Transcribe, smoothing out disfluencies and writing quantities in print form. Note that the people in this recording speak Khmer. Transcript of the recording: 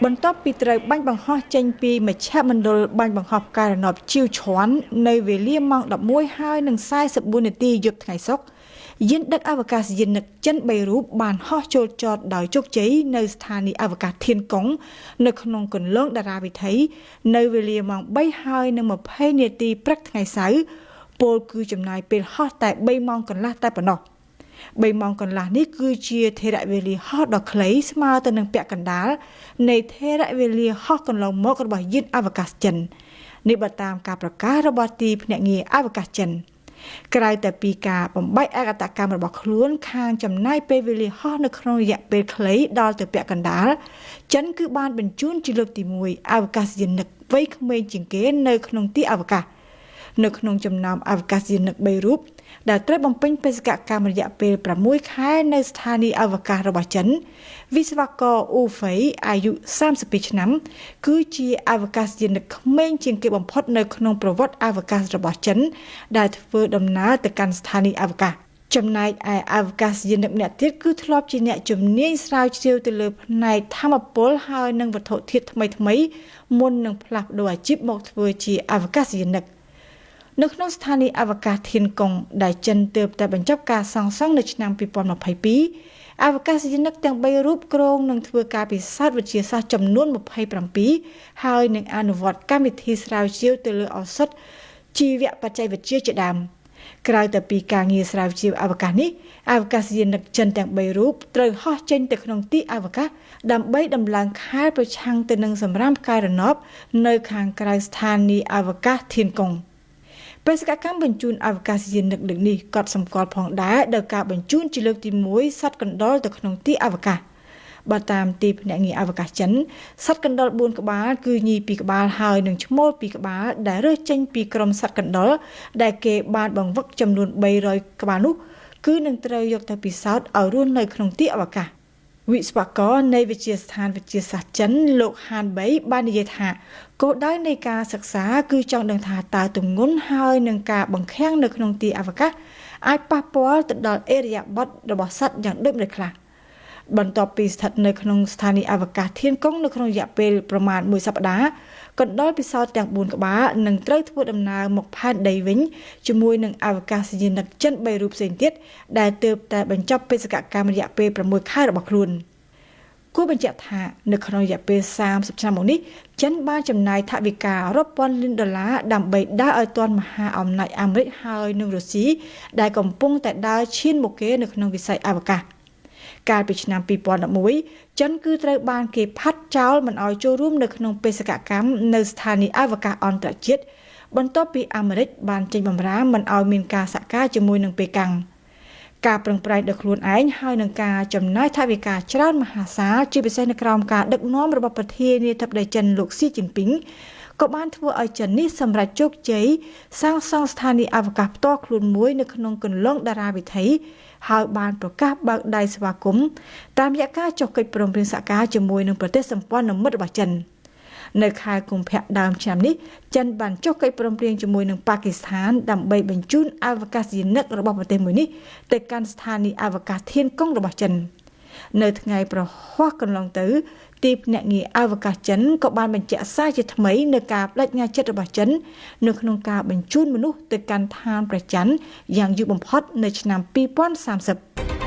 បន្ទាប់ពីត្រូវបាញ់បង្ហោះចេញពីមជ្ឈមណ្ឌលបាញ់បង្ហោះផ្កាយរណបជីវឆាន់នៅវេលាម៉ោង11:44នាទីយប់ថ្ងៃសុក្រយានដឹកអវកាសយានិកចិន3រូបបានហោះចូលចតដោយជោគជ័យនៅស្ថានីយ៍អវកាសធានកុងនៅក្នុងគន្លងតារាវិថីនៅវេលាម៉ោង3:20នាទីព្រឹកថ្ងៃសៅរ៍ពោលគឺចំណាយពេលហោះតែ3ម៉ោងកន្លះតែប៉ុណ្ណោះ3ម៉ោងកន្លះនេះគឺជាថេរវេលាហោះដ៏ខ្លីស្មើទៅនឹងពាក់កណ្ដាលនៃថេរវេលាហោះកន្លងមករបស់យានអវកាសចិននេះបើតាមការប្រកាសរបស់ទីភ្នាក់ងារអវកាសចិនក្រៅតែពីការបំបែកឯកតកម្មរបស់ខ្លួនខាងចំណាយពេលវេលាហោះនៅក្នុងរយៈពេលខ្លីដល់ទៅពាក់កណ្ដាលចិនគឺបានបញ្ជូនជាលើកទី1អវកាសយានិកវ័យក្មេងជាងគេនៅក្នុងទីអវកាសនៅក្នុងចំណោមអវកាសយានិក3រូបដែលត្រូវបំពេញបេសកកម្មរយៈពេល6ខែនៅស្ថានីយ៍អវកាសរបស់ចិនវិស្វករអ៊ូហ្វៃអាយុ32ឆ្នាំគឺជាអវកាសយានិកក្មេងជាងគេបំផុតនៅក្នុងប្រវត្តិអវកាសរបស់ចិនដែលធ្វើដំណើរទៅកាន់ស្ថានីយ៍អវកាសចំណែកឯអវកាសយានិកម្នាក់ទៀតគឺធ្លាប់ជាអ្នកជំនាញស្រាវជ្រាវទៅលើផ្នែកធម្មពលហើយនិងវត្ថុធាតុថ្មីៗមុននឹងផ្លាស់ប្ដូរអាជីពមកធ្វើជាអវកាសយានិកនៅក្នុងស្ថានីយ៍អវកាសធានកុងដែលចិនទើបតែបញ្ចប់ការសាងសង់នៅឆ្នាំ2022អវកាសយានិកទាំង3រូបគ្រោងនឹងធ្វើការពិសោធន៍វិទ្យាសាស្ត្រចំនួន27ហើយនឹងអនុវត្តកម្មវិធីស្រាវជ្រាវទៅលើឱសថជីវបច្ចេកវិទ្យាជាដើមក្រៅតែពីការងារស្រាវជ្រាវអវកាសនេះអវកាសយានិកចិនទាំង3រូបត្រូវហោះចេញទៅក្នុងទីអវកាសដើម្បីដំឡើងខែលប្រឆាំងទៅនឹងសម្រាមផ្កាយរណបនៅខាងក្រៅស្ថានីយ៍អវកាសធានកុងបេសកកម្មបញ្ជូនអវកាសយានិកលើកនេះក៏សម្គាល់ផងដែរដោយការបញ្ជូនជាលើកទី1សត្វកណ្ដុរទៅក្នុងទីអវកាសបើតាមទីភ្នាក់ងារអវកាសចិនសត្វកណ្ដុរ4ក្បាលគឺញី2ក្បាលហើយនិងឈ្មោល2ក្បាលដែលរើសចេញពីក្រុមសត្វកណ្ដុរដែលគេបានបង្វឹកចំនួន300ក្បាលនោះគឺនឹងត្រូវយកទៅពិសោធន៍ឲ្យរស់នៅក្នុងទីអវកាសវិស្វករនៃវិទ្យាស្ថានវិទ្យាសាស្ត្រចិនលោកហានបៃបាននិយាយថាគោលដៅនៃការសិក្សាគឺចង់ដឹងថាតើទម្ងន់ហើយនឹងការបង្ខាំងនៅក្នុងទីអវកាសអាចប៉ះពាល់ទៅដល់ឥរិយាបថរបស់សត្វយ៉ាងដូចម្តេចខ្លះបន្ទាប់ពីស្ថិតនៅក្នុងស្ថានីយ៍អវកាសធានកុងនៅក្នុងរយៈពេលប្រមាណ1សប្តាហ៍កណ្ដុរពិសោធន៍ទាំង4ក្បាលនឹងត្រូវធ្វើដំណើរមកផែនដីវិញជាមួយនឹងអវកាសយានិកចិន3រូបផ្សេងទៀតដែលទើបតែបញ្ចប់បេសកកម្មរយៈពេល6ខែរបស់ខ្លួនគួរបញ្ជាក់ថានៅក្នុងរយៈពេល30ឆ្នាំមកនេះចិនបានចំណាយថវិការាប់ពាន់លានដុល្លារដើម្បីដើរឲ្យទាន់មហាអំណាចអាមេរិកហើយនិងរុស្ស៊ីដែលកំពុងតែដើរឈានមុខគេនៅក្នុងវិស័យអវកាសកាលពីឆ្នាំ2011ចិនគឺត្រូវបានគេផាត់ចោលមិនឲ្យចូលរួមនៅក្នុងបេសកកម្មនៅស្ថានីយ៍អវកាសអន្តរជាតិបន្ទាប់ពីអាមេរិកបានចេញបម្រាមមិនឲ្យមានការសហការជាមួយនឹងប៉េកាំងការប្រឹងប្រែងដោយខ្លួនឯងហើយនឹងការចំណាយថវិកាច្រើនមហាសាលជាពិសេសនៅក្រោមការដឹកនាំរបស់ប្រធានាធិបតីចិនលោកស៊ីជីនពីងក៏បានធ្វើឲ្យចិននេះសម្រេចជោគជ័យសាងសង់ស្ថានីយ៍អវកាសផ្ទាល់ខ្លួនមួយនៅក្នុងគន្លងតារាវិថីហើយបានប្រកាសបើកដៃស្វាគមន៍តាមរយៈការចុះកិច្ចព្រមព្រៀងសហការជាមួយនឹងប្រទេសសម្ព័ន្ធមិត្តរបស់ចិននៅខែកុម្ភៈដើមឆ្នាំនេះចិនបានចុះកិច្ចព្រមព្រៀងជាមួយនឹងប៉ាគីស្ថានដើម្បីបញ្ជូនអវកាសយានិករបស់ប្រទេសមួយនេះទៅកាន់ស្ថានីយ៍អវកាសធានកុងរបស់ចិននៅថ្ងៃប្រហ័សកន្លងទៅទីភ្នាក់ងារអវកាសចិនក៏បានបញ្ជាក់សារជាថ្មីនៅការបដិញ្ញាចិត្តរបស់ចិននៅក្នុងការបញ្ជូនមនុស្សទៅកាន់ឋានព្រះច័ន្ទយ៉ាងយូរបំផុតនៅឆ្នាំ2030។